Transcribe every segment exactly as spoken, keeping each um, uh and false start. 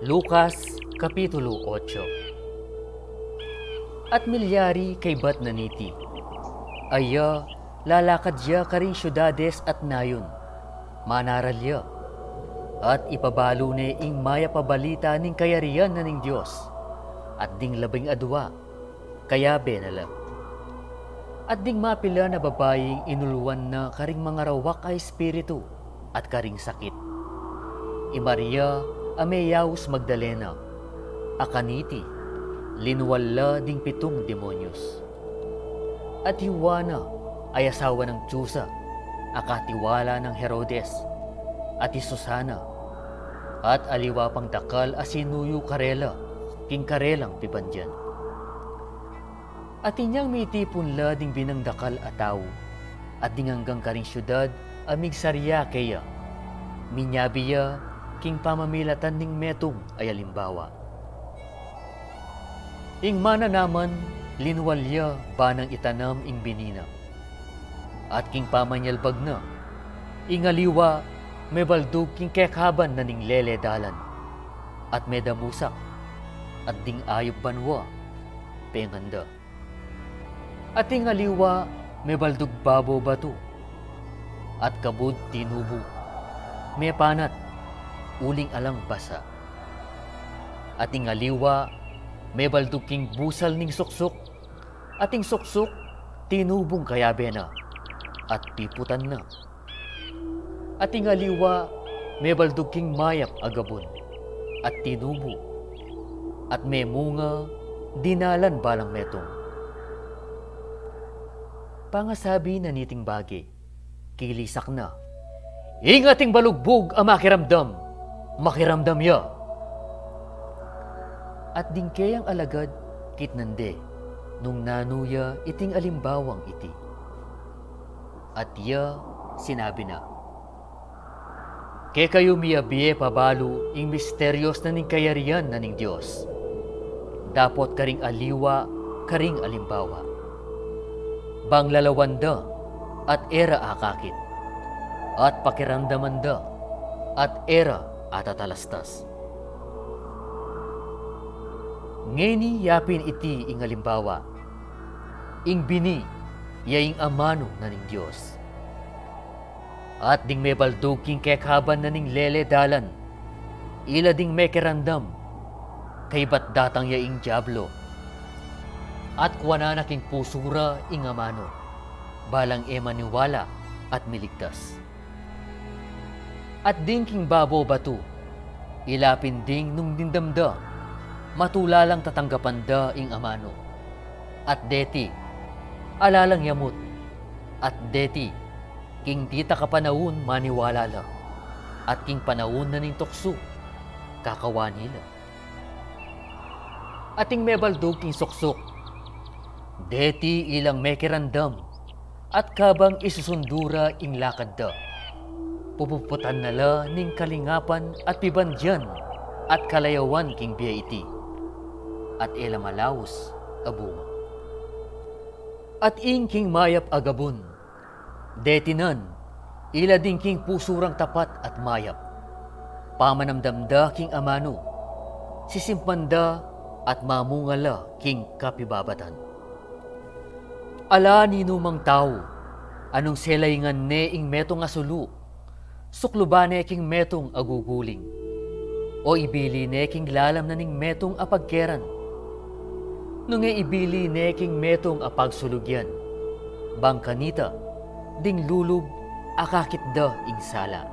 Lucas, Kapitulo otso. At milyari kaybat na niti, aya lalakad ya karing siudades at nayon, manaral ya, at ipabalu ne ing mayap a balita ning kayarian na ning Dios, at ding labing adua, kayabe na la. At ding mapilan a babaing inuluan na karing mangarawak a espiritu at karing sakit, i Maria a meyaus Magdalena, a kaniti linual la ding pitung demonyos. At i Juana a asawa nang Chuza, a katiwala nang Herodes, at i Susana, at aliwa pang dakal a sinuyu karela king karelang pibandian. At inyang mitipun la ding binang dakal a tau, at ding anggang karing siudad a migsarya keya, minyabi ya king pamamilatan ning metung a alimbawa. Ing mananaman linual ya ba nang itanam ing bini na. At king pamanyalbag na, ing aliwa mebaldug king kekaban na ning lele dalan, at medamusak, at ding ayup banua pengan da. At ing aliwa mebaldug babo batu, at kabud tinubu, mepanat, uling alang basa. At ing aliwa mebaldug king busal ning suksuk, at ing suksuk tinubung kayabe na, at piputan na. At ing aliwa mebaldug king mayap a gabun, at tinubu, at memunga dinalan balang metung. Pangasabi na niting bage, kilisak na, "Ing ating balugbug a makiramdam, makiramdam ya." At ding keyang alagad kitnan de nung nanu ya iting alimbawang iti. At ya sinabi na, "Kekayu mi ya bie pabalu ing misterios na ning kayarian na ning Dios, dapot karing aliwa karing alimbawa. Bang lalawan da at e ra akakit, at pakiramdaman da at e ra atatalastas." Ngeni yapin iti ing alimbawa, ing bini ya ing amanu na ning Dios. At ding mebaldug king kekaban na ning lele dalan, ila ding mekiramdam, kaybat datang ya ing diablo, at kuanan na king pusu ra ing amanu, balang e maniwala at miligtas. At ding king babo batu, ila pin ding nung dimdam da, matula lang tatanggapan da ing amanu. At deti, ala lang yamut. At deti, king ditak a panaun maniwala la, at king panaun na ning tuksu, kakawani la. At ing mebaldug king suksuk, deti ilang mekiramdam, at kabang isusundu ra ing lakad da, pupuputan na la ning kalingapan at pibandian at kalayawan king bie iti, at e la malaus a bunga. At ing king mayap a gabun, deti nan, ila ding king pusu rang tapat at mayap, pamanamdam da king amanu, sisimpan da at mamunga la king kapibabatan. Ala ninumang tau, a nung selaingan ne ing metung a sulu, sukluban ne king metung a guguling, o ibili ne king lalam na ning metung a pagkeran. Nung e ibili ne king metung a pagsulug yan, bang kanita, ding lulub, akakit da ing sala.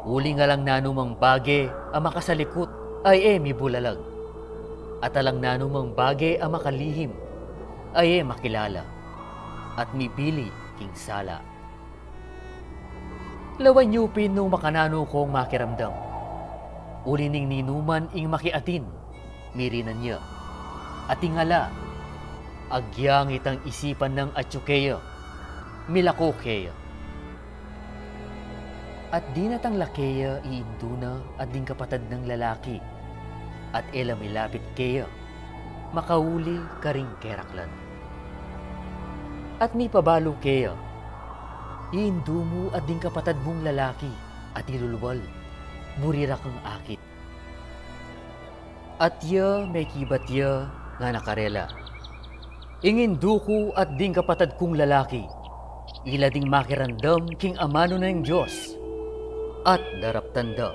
Uling alang nanumang bage a makasalikut ay e mibulalag, at alang nanumang bage a makalihim ay e makilala, at mibili king sala. Lawan yu pin nung makananu kong makiramdam. Uli ning ninuman ing makiatin, mirinan ya. At ing ala, agyang itang isipan nang atyu keya, milako keya. At dinatang la keya i indu na at ding kapatad nang lalaki, at e la milapit keya, makauli karing keraklan. At mipabalu keya, Ing indu mu at ding kapatad mung lalaki at ilulual, buri ra kang akit. At ya mekibat ya, ngana karela, Ing indu ku at ding kapatad kung lalaki, ila ding makiramdam king amanu nang Dios. At daraptan da.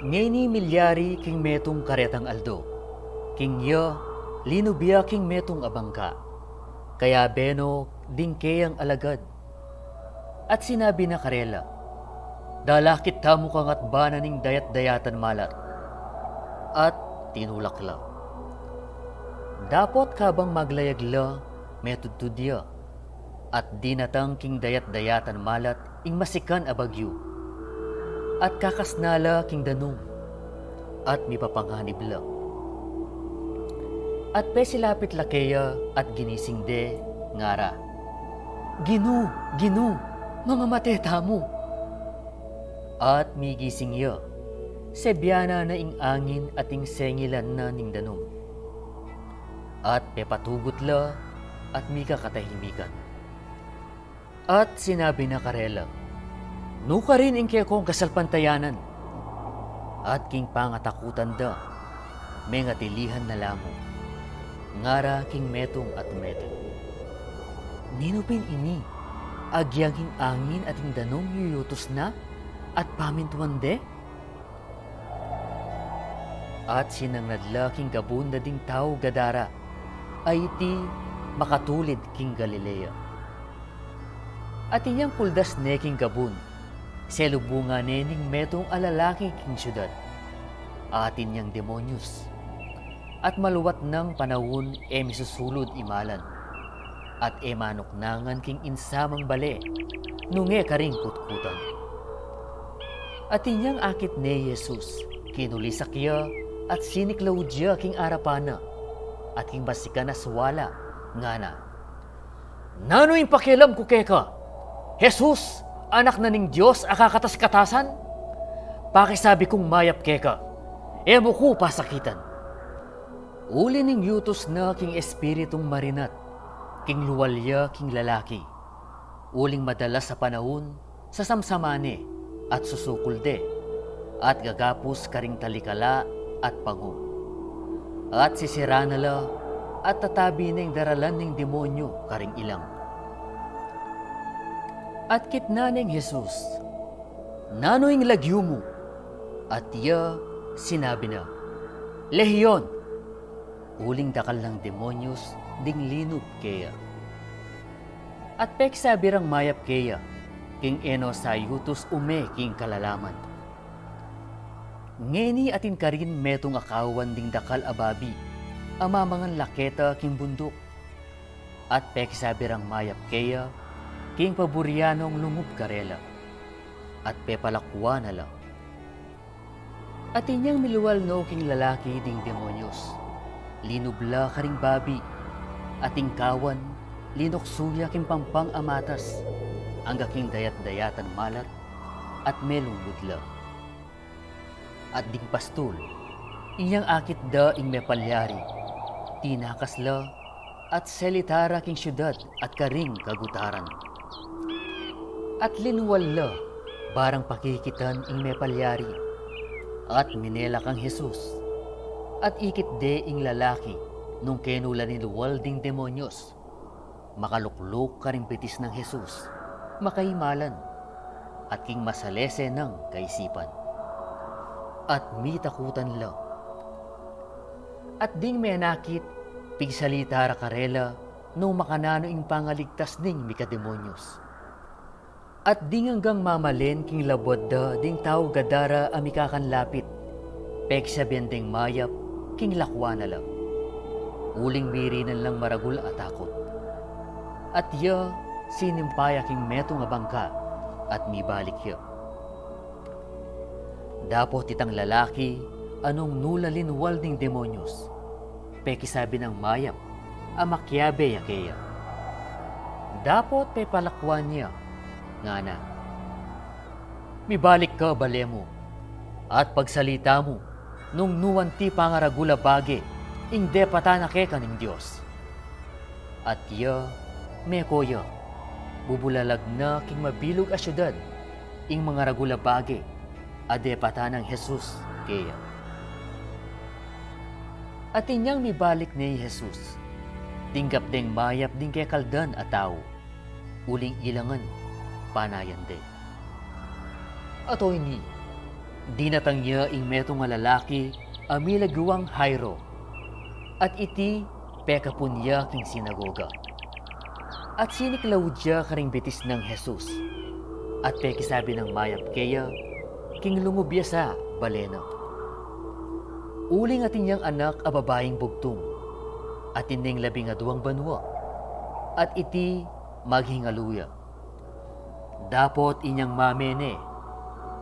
Ngeni milyari king metung karetang aldo, king ya linub ya king metung a bangka, kayabe no ding keyang alagad. At sinabi na karela, Dalakit tamu kang atba na ning dayat-dayatan malat. At tinulak la. Dapot kabang maglayag la, metudtud ya, at dinatang king dayat-dayatan malat ing masikan a bagyu, at kakasna la king danum, at mipapanganib la. At pesilapit la keya at ginising de, ngara, Ginu, Ginu, mamamate tamu. At migising ya, sebianan na ing angin at ing sengilan na ning danum. At pepatugut la at mikakatahimikan. At sinabi na karela, Nukarin ing kekong kasalpantayanan? At king pangatakutan da, mengatilihan na la mu, ngara king metung at metung, Ninu pin ini, agyang ing angin at ing danum yuyutus na, at pamintuan de? At sinangnad la king gabun da ding tau Gadara, a iti makatulid king Galilea. At inyang kuldas ne king gabun, selubungan ne ning metung a lalaki king siudad, atin yang demonyus, at maluat nang panaun e misusulud imalan, at e manuknangan king insamang bale, nung e karing kutkutan. At inyang akit ne i Jesus, kinulisak ya, at siniklaud ya king arapan na, at king masikan a suala, ngana, Nanu ing pakialam ku keka, Jesus, Anak na ning Dios a kakatas-katasan? Pakisabi kung mayap keka, e mu ku pasakitan. Uli ning yutus na king espiritung marinat, king lual ya king lalaki, uling madalas a panaun, sasamsaman ne, at susukul de, at gagapus karing talikala at pangu. At sisiran na la, at tatabi neng daralan ning demonyu karing ilang. At kitnan neng Jesus, Nanu ing lagyu mu? At ya sinabi na, Lehion, uling dakal lang demonyus ding linub keya. At peksabi rang mayap keya, king e no sayutus ume king kalalaman. Ngeni atin karin metung a kawan ding dakal a babi, a mamangan la keta king bunduk. At pekisabi rang mayap keya, king paburian nong lungub karela, at pepalakuan na la. At inyang milual no king lalaki ding demonyus, linub la karing babi, at ing kawan, linuksu ya king pampang a matas, angga king dayat-dayatan malat, at melungud la. At ding pastul, inyang akit da ing mepalyari, tinakas la, at selita ra king siudad at karing kagutaran. At linual la, barang pakikitan ing mepalyari, at minela kang Jesus, at ikit de ing lalaki, nung kenu la nilual ding demonyus, makalukluk karing bitis nang Jesus, makaimalan, at king masalese nang kaisipan. At mitakutan la. At ding menakit, pigsalita ra karela, nung makananu ing pangaligtas ning mikademonyus. At ding anggang mamalen king labuad da ding tau Gadara a mikakanlapit, peksabian deng mayap, king lakwan na la. Uling mirinan lang maragul a takut. At ya, sinimpa ya king metung a bangka, at mibalik ya. Dapot itang lalaki, a nung nu la linual ding demonyus, pekisabi nang mayap, a makiabe ya keya. Dapot pepalakuan ya, ngana, Mibalik ka bale mu, at pagsalita mu, nung nu anti pangaragul a bage, ing depatan na keka ning Dios. At ya, meko ya, bubulalag na king mabilug a siudad ing mangaragul a bage a depatan nang Jesus keya. Atin yang mibalik ne i Jesus, tinggap deng mayap ding kekaldan a tau, uling ilangan panayan de. At o ini, dinatang ya ing metung a lalaki a milaguang Jairo, at iti pekapun ya king sinagoga. At siniklaud ya karing bitis nang Jesus, at pekisabi nang mayap keya king lungub ya sa bale na. Uling atin yang anak a babaing bugtung, atin neng labing aduang banua, at iti maghingalu ya. Dapot inyang mame ne,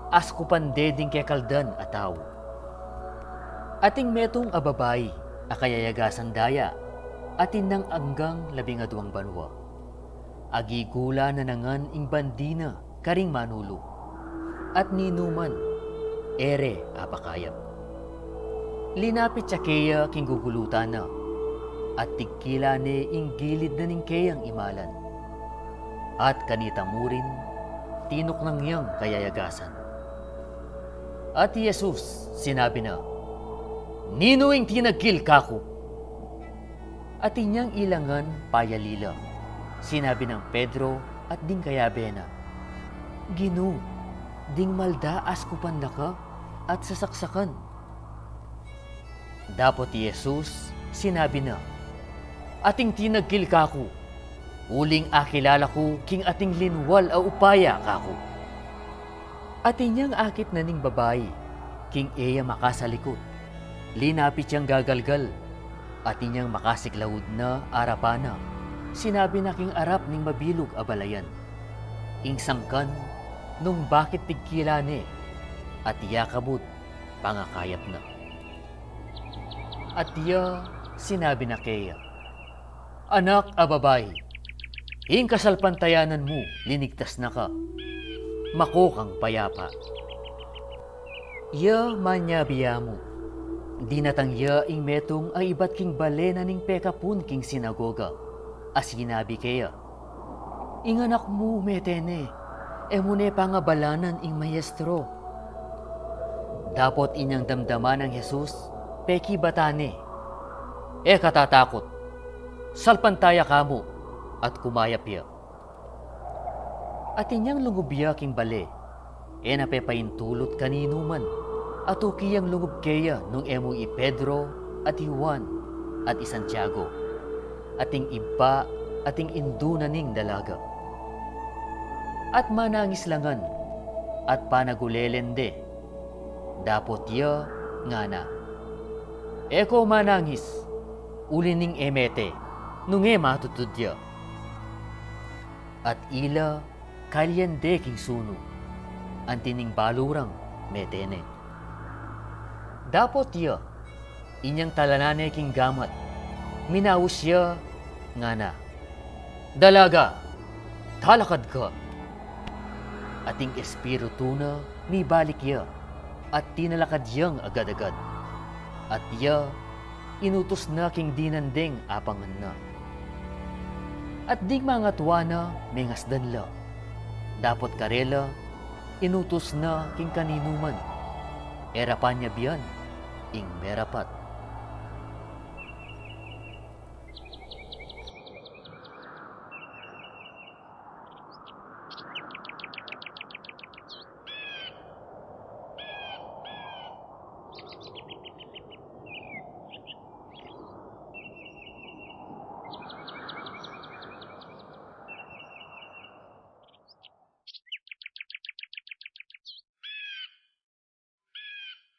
askupan de ding kekaldan a tau. Atin metung a babai a kayayagasan daya, atin nang anggang labing aduang banua. Agigula na ngan ing bandi na karing manulu, at ninuman e re apakayap. Linapit ya keya king gugulutan na, at tigkilan ne ing gilid na ning keyang imalan. At kanita mu rin, tinuknang yang kayayagasan. At i Jesus sinabi na, "Ninu ing tinagkil kaku?" Atin yang ilangan payalila. Sinabi nang Pedro at ding kayabe na, "Ginu, ding malda askupan da ka at sasaksakan." Dapot i Jesus sinabi na, "Ating tinagkil kaku, uling akilala ku king ating linwal a upaya kaku." Atin yang akit na ning babai king e ya makasalikut, linapit yang gagalgal, atin yang makasiklaud na arapan na, sinabi na king arap ning mabilug a balayan ing sangkan nung bakit tigkilan ne, at yakabud pangakayap na. At ya sinabi na keya, "Anak a babai, ing kasalpantayanan mu linigtas na ka. Mako kang payapa." Ya manyabi ya mu, dinatang ya ing metung a ibat king bale na ning pekapun king sinagoga, a sinabi keya, "Ing anak mu mete ne, e mu ne pangabalanan ing maestro." Dapot inyang damdaman nang Jesus, pekibatan ne, "E ka tatakut, salpantaya ka mu," at kumayap ya. Atin yang lungub ya king bale, e na pepaintulut kaninuman, a tuki yang lungub keya nung e mu i Pedro, at i Juan, at i Santiago, at ing ibpa, at ing indu na ning dalaga. At manangis la ngan, at panagulelen de. Dapot ya ngana, "E ko manangis, uli ning e mete, nung e matutud ya." At ila kailian de king sunu, anti ning balu rang mete ne. Dapot ya, inyang talanan ne king gamat, minaus ya, ngana, "Dalaga, talakad ka." At ing espiritu na mibalik ya, at tinalakad yang agad-agad. At ya, inutus na king dinan deng apangan na. At ding mangatua na mengasdan la. Dapot karela, inutus na king kaninuman. E ra panyabian ing merapat